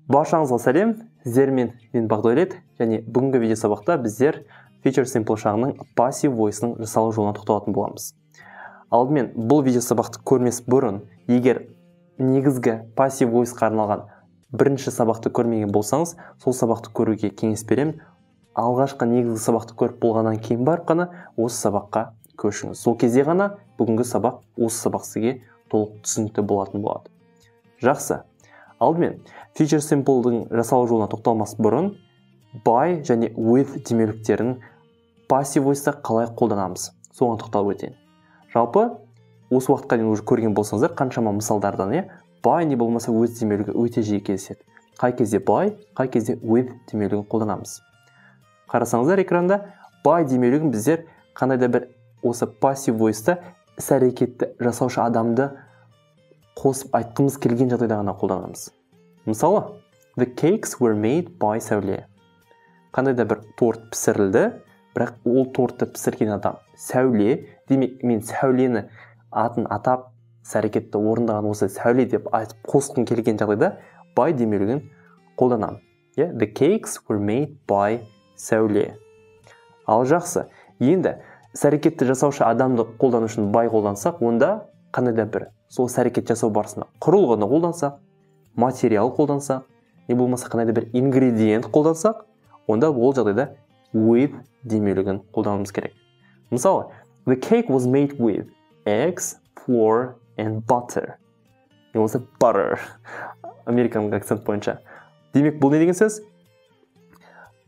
Баршаңызға сәлем, сіздермен мен Бақдәулет, және бүгінгі видео сабақта біздер Future Simple шағының Passive Voice-ның жасалу жолына тоқталатын боламыз. Алдымен бұл видео сабақты көрмес бұрын, егер негізгі Passive Voice-қа арналған бірінші сабақты көрмеген болсаңыз, сол сабақты көруге кеңес беремін. Алғашқы негізгі сабақты көріп болғаннан кейін барып қана осы сабаққа көшіңіз. Сол кезде ғана бүгінгі сабақ, осы сабақ сізге толық түсінікті болатын болады. Жақсы. Алдымен Future Simple-дың жасалу жолына тоқталмас бұрын by және with демеуліктерін Passive Voice-та қалай қолданамыз, соған тоқталып өтейін. Жалпы осы уақытқа дейін уже көрген болсаңыздар, қаншама мысалдардан, by не болмаса with демеулігі өте жиі кездеседі. Қай кезде by, қай кезде with демеулігін қолданамыз. Қарасаңыздар экранда, by демеулігін біздер қандай да бір осы Passive Voice-та іс-әрекетті жасаушы адамды қосып айтқымыз келген жағдайда ғана қолданамыз. Мысалы, the cakes were made by Сәуле. Қандай да бір торт пісірілді, бірақ ол тортты пісірген адам Сәуле. Демек, мен Сәулені атын атап, іс-әрекетті орындаған осы Сәуле деп айтып қосқым келген жағдайда by демеулігін қолданамын. The cakes were made by Сәуле. Ал жақсы, енді іс-әрекетті жасаушы адамды қолдану үшін by қолдансақ, онда қандай да бір сол іс-әрекет жасау барысында құрылғыны қолдансақ, материал қолдансақ, не болмаса қандай да бір ингредиент қолдансақ, онда ол жағдайда with демеулігін қолдануымыз керек. Мысалы, the cake was made with eggs, flour and butter. Не болмаса butter, американдық акцент бойынша. Демек, бұл не деген сөз?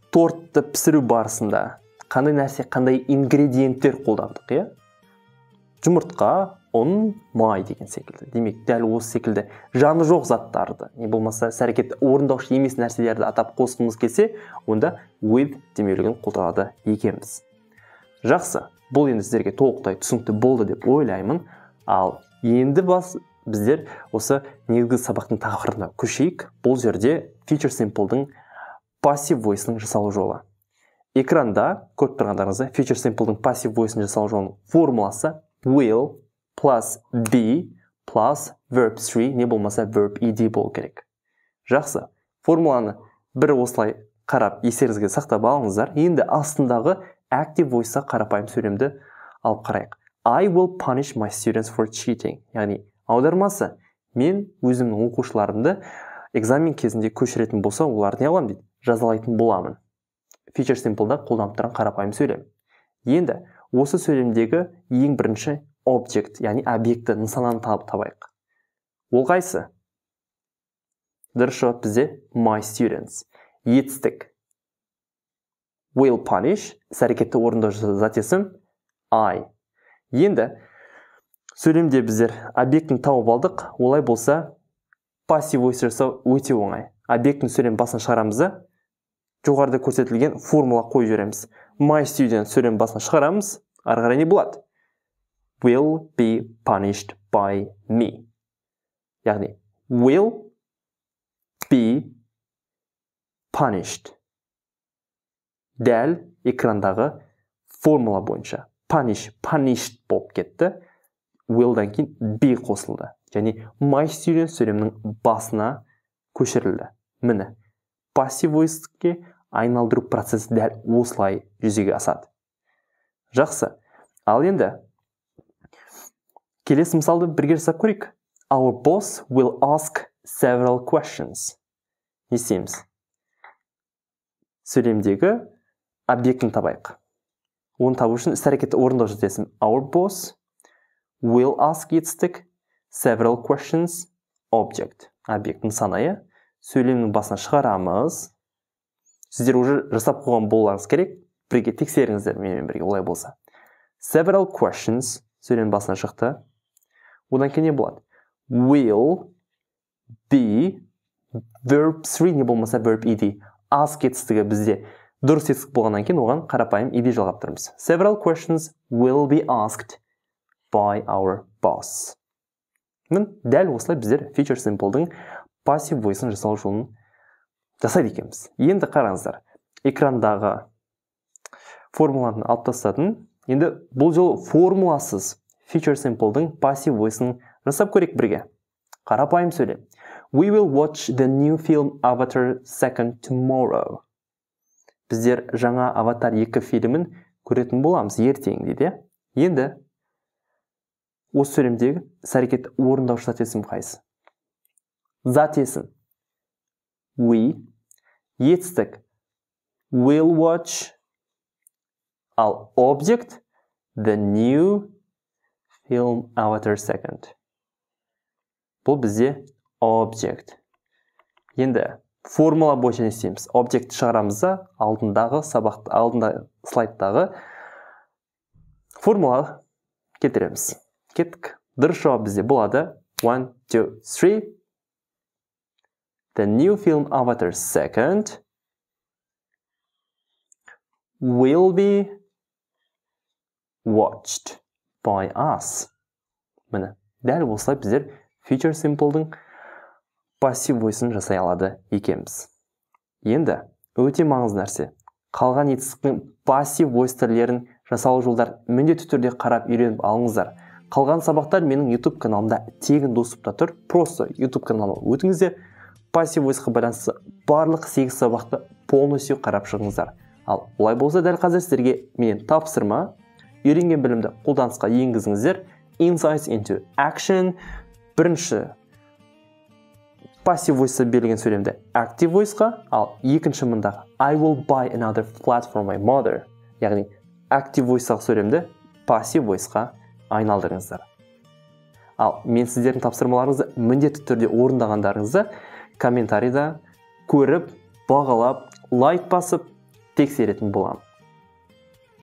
Тортты пісіру барысында қандай нәрсе, қандай ингредиенттер қолдандық, иә? Жұмыртқа, ұн, май деген секілді. Демек, дәл осы секілді жаны жоқ заттарды, не болмаса іс-әрекетті орындаушы емес нәрселерді атап қосқымыз келсе, онда with демеулігін қолданады екенбіз. Жақсы, бұл енді сіздерге толықтай түсінікті болды деп ойлаймын. Ал енді біздер осы негізгі сабақтың тақырыбына көшейік. Бұл жерде Future Simple-дың Passive Voice-ның жасалу жолы. Экранда көріп тұрғандарыңыздай Future Simple-дың Passive Voice-ның жасалу жолының формуласы will plus be plus verb 3, не болмаса verb ed болу керек. Жақсы, формуланы бір осылай қарап естеріңізге сақтап алыңыздар. Енді астындағы active voice-а қарапайым сөйлемді алып қарайық. I will punish my students for cheating. Яғни аудармасы, мен өзімнің оқушыларымды экзамен кезінде көшіретін болса, оларды не аламын дейді, жазалайтын боламын. Future Simple-да қолданып тұрған қарапайым сөйлем. Енді осы сөйлемдегі ең бірінші object, яғни объекті, нысананы табайық. Ол қайсы? Дұрыс жауап бізде my students. Етістік will punish, іс-әрекетті орындаушы зат есім I. Енді сөйлемде біздер объектіні тауып алдық. Олай болса passive voice жасау өте оңай. Объектіні сөйлем басына шығарамыз да, жоғарыда көрсетілген формула қойып жібереміз. My student сөйлем басына шығарамыз. Ары қарай не болады? Will be punished by me. Яғни will be punished. Дәл экрандағы формула бойынша punish, punished болып кетті. Will-дан кейін be қосылды. Және my student сөйлемнің басына көшірілді. Міне, passive voice-ке айналдыру процесі дәл осылай жүзеге асады. Жақсы. Ал енді келесі мысалды бірге жасап көрейік. Our boss will ask several questions. Не істейміз? Сөйлемдегі объектіні табайық. Оны табу үшін іс-әрекетті орындаушы зат есім our boss will ask етістік several questions object. Объект нысана, иә? Сөйлемнің басына шығарамыз. Сіздер уже жасап қойған болуларыңыз керек. Бірге тексеріңіздер менімен бірге, олай болса. Several questions сөйлемнің басына шықты. Одан кейін не болады? Will be verb 3, не болмаса verb ed. Ask етістігі бізде дұрыс етістік болғаннан кейін оған қарапайым ed жалғап тұрмыз. Several questions will be asked by our boss. Міне, дәл осылай біздер Future Simple-дың passive voice-ын жасау жолын жасайды екенбіз. Енді қараңыздар, экрандағы формуланы алып тастадым. Енді бұл жолы формуласыз Future Simple-дың passive voice-ын жасап көрейік бірге. Қарапайым сөйлем. We will watch the new film Avatar 2 tomorrow. Біздер жаңа Аватар 2 фильмін көретін боламыз ертең дейді. Енді осы сөйлемдегі іс-әрекет орындаушы зат есім қайсы? Зат есім we, етістік will watch, ал object the new film Avatar 2. Бұл бізде object. Енді формула бойынша не істейміз? Object шығарамыз да, алдындағы сабақ, алдында слайдтағы формула келтіреміз. Кеттік. Дұрыс жауап бізде болады. 1, 2, 3. The new film Avatar 2 will be watched by us. Міне, дәл осылай біздер future simple-дың passive voice-ын жасай алады екенбіз. Енді өте маңызды нәрсе. Қалған етістіктің passive voice түрлерін жасалу жолдар міндетті түрде қарап үйреніп алыңыздар. Қалған сабақтар менің YouTube каналымда тегін доступта тұр. Просто YouTube каналыма өтіңіздер. Passive voice-қа байланысты барлық 8 сабақты полностью қарап шығыңыздар. Ал олай болса, дәл қазір сіздерге менен тапсырма: үйренген білімді қолданысқа енгізіңіздер. Insights into action. Бірінші passive voice-та берілген сөйлемді active voice-қа, ал екінші мындағы I will buy another flat for my mother, яғни active voice-тағы сөйлемді passive voice-қа айналдырыңыздар. Ал мен сіздердің тапсырмаларыңызды міндетті түрде орындағандарыңызды комментарийда көріп, бағалап, лайк басып тексеретін боламын.